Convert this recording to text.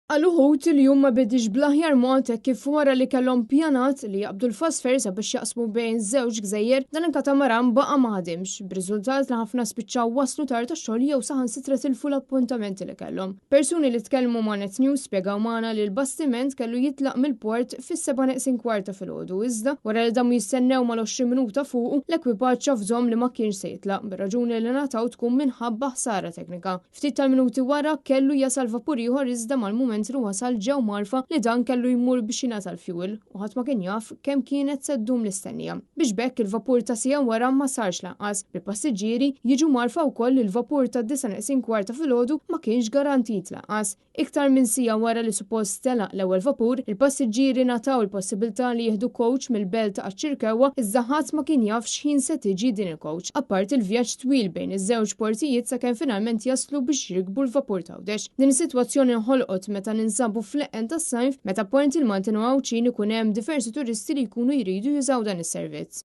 Għal uħud il-jum ma bediex bl-aħjar mod hekk kif wara li kellhom pjanat li jaqbdu l-fast ferry sabiex jaqsmu bejn żewġ gżejjer, dan il-katamaran baqa' ma ħadimx, b'riżultat li ħafna spiċċaw waslu tard għax-xogħol jew saħansitra tilfu l-appuntamenti li kellhom. Persuni li tkellmu ma' Net News spjegaw magħna li l-bastiment kellu jitlaq mill-port fis-sebgħa neqsin kwart ta' filgħodu iżda wara li damu jistennew mal-20 minuta fuqu, l-ekwipaġġ avżhom li ma kienx se jitlaq, bir-raġuni li ngħataw tkun minħabba ħsara teknika. Ftit tal-minuti wara kellu jasal vapur ieħor iżda mal-mument li wasal ġew mgħarrfa li dan kellu jmur biex jingħata l-fjuwil u ħadd ma kien jaf kemm kienet se ddum l-istennija. Biex b'hekk il-vapur ta' siegħa wara ma sarx lanqas, bil-passiġġieri jiġu mgħarrfa wkoll li l-vapur tad-disgħa neqsin kwart ta' filgħodu ma kienx garantit lanqas. Iktar minn siegħa wara li suppost telaq l-ewwel vapur, il-passiġġieri ngħataw il-possibilità li jieħdu coach mill-belt għaċ-Ċirkewwa iżda ħadd ma kien jaf x'ħin se tiġi din il-coach, apparti l-vjaġġ twil bejn iż-żewġ portijiet sakemm finalment jaslu biex jirkbu l-vapur t'Għawdex. Din is-sitwazzjoni nħolqot meta ninsabu fl-eqqen tas-sajf meta apparti l-Maltin u Għawdxin ikun hemm diversi turisti li jkunu jridu jużaw dan is-servizz.